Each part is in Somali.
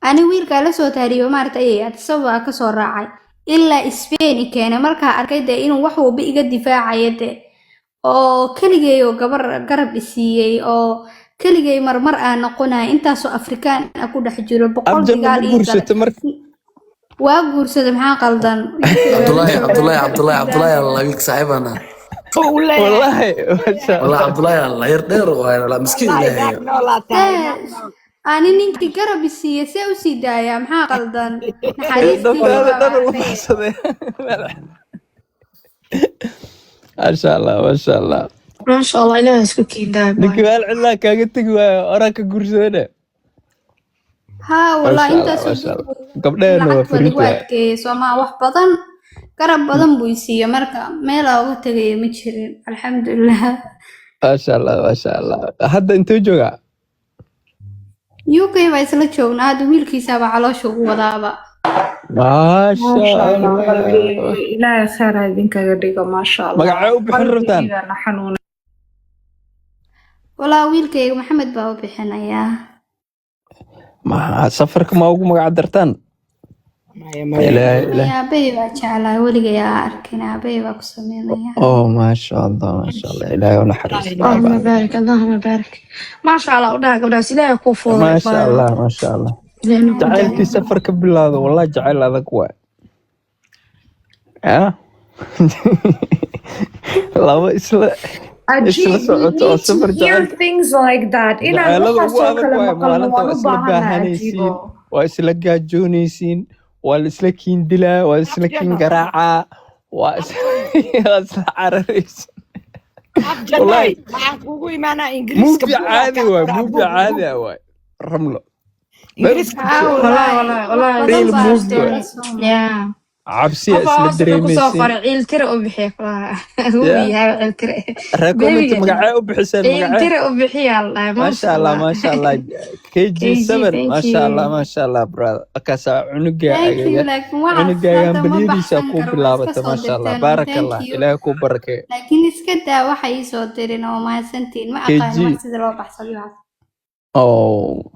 Ani wiilkaa la soo tahriibay, maaragtay, Addis Ababa kasoo raacay ilaa Spain i keenay. Markaa arkay dee inuu wax walba iga difaacayo dee, oo keligay oo gabar garab i siiyey, oo keligay marmar aan noqonaya, intaasoo Afrikaan ah ku dhex jiro, 100 Abjanna digaal ma ii galay. Guursatay marka? Waa guursaday, maxaa qaldan? Cabdullaahi, Cabdullaahi, Cabdullaahi, Cabdullaahi Allah, wiilka saaxiibana. Uu leeyahay. Wallaahi, maasha Wallah. Allah. Cabdullaahi Allah yar dheer waay, wallah miskiin. Wallaahi. Ilaahay. Naag noolaa tahay. Ee, ani ninkii garab i siiyey see u sii daayaa? Maxaa qaldan? Naxariistiisa Naftaada baa dhan ula maaragtay. baxsaday. Maasha Allah, maasha Allah. Maasha Allah, Ilaah isku kiindaay. Ninkii meel cidlaa kaaga tegi waayo, oraa ka guursadane. Haa wallah. Maasha Allah. Intaasoo Maasha Allah, gabdhaheenna waa lacag baa fariid lagu waay. adkeeyey soomaa, wax badan, garab badan buu i siiyey. Marka meelaa uga tegaya ma jirin, alxamdulilah. Maasha Allah, maasha Allah. Hadda intee joogaa? UK baa isla joognaa hadda, wiilkiisaaba caloosha ugu wadaaba. Maasha Maasha Allah. Allah. Qalbi Ilaahay khayr ha idinkaga dhigo, maasha Allah. Magacee u bixin rabtaan? Qalbigiidana xanuun. Walaa, wiilkayga Maxamed baa u bixinayaa. Ma safarka ma ugu magac dartaan? Maya, maya. Ilaahay, Ilaahay. Aabbahay baa jeclaa, weligay aa arkin, aabbahay baa ku sameynaya. Oh, maasha Allah, maasha Allah, Ilaahay u naxariisto. Allahuma baarik, Allahuma baarik, maasha Allah u dhaha gabdhaas, Ilaahay kuu fududay. Maasha Allah, maasha Allah. Ilaahna ku Jacaylkii daayo. Safar ka bilaado, wallahi jacayl adag waay. Ah, laba isla Ajiib, we socoto oo need to safar hear jacayl things like that. Inaan jacaylada ugu waxaasoo adag kale waay. maqalno Maalinta waan waa u isla baahanaa. baahanaysiin, Ajiibo. waa isla gaajoonaysiin, waa la isla kiin dilaa, waa isla kiin garaacaa, waa isla cararaysiin. Abjanay. Wallahi. Waxaan kuugu imaanaa Ingiriiska. Movie Buugaa caadi kaa waay. qoraa. Movie Buug caadi buug. ah waay, Ramlo. Ingiriiska. Haa. Wallahi. Wallaahi. Wallahi. Wax Wallahi. badan Real baa movie waay. la soo maray. Cabsiya Qofa isla hoos wuxuu kusoo dareemaysiin. qoray "Ciiltire u bixiya" kulaha wuu yahay ciiltire. Reer comment. Bebiga. Magacee u bixiseen? Magacee? Ciiltire u bixiyaa la dhahay, maasha maasha Allah. Allah. Maasha Allah, KG KG 7. Thank Maasha Allah. you. Maasha Allah, brother, markaasaa Thank you. cunugaaga Laakiin waxaas cunugaagan hadda ma balyadiisa baxsan kuu karo, waa iska bilaabata. soo Maasha Allah. dirteen un. Baarak Thank Allah. you. Ilaahay kuu barakeeyo. Laakiin iska daa waxa ii soo dirin oo mahadsantiin, ma aqaan KG. wax sida loo baxsado waxaas. Oh,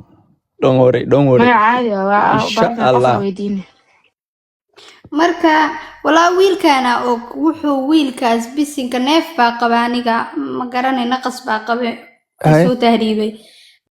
don't worry, don't worry. Magac caadi ah waa Insha barkan qof Allah. weydiine. Marka walaa, wiilkaana og wuxuu wiilkaas bisinka neef baa qaba, aniga ma garanay, naqas baa qabe. Hay. Soo tahriibay.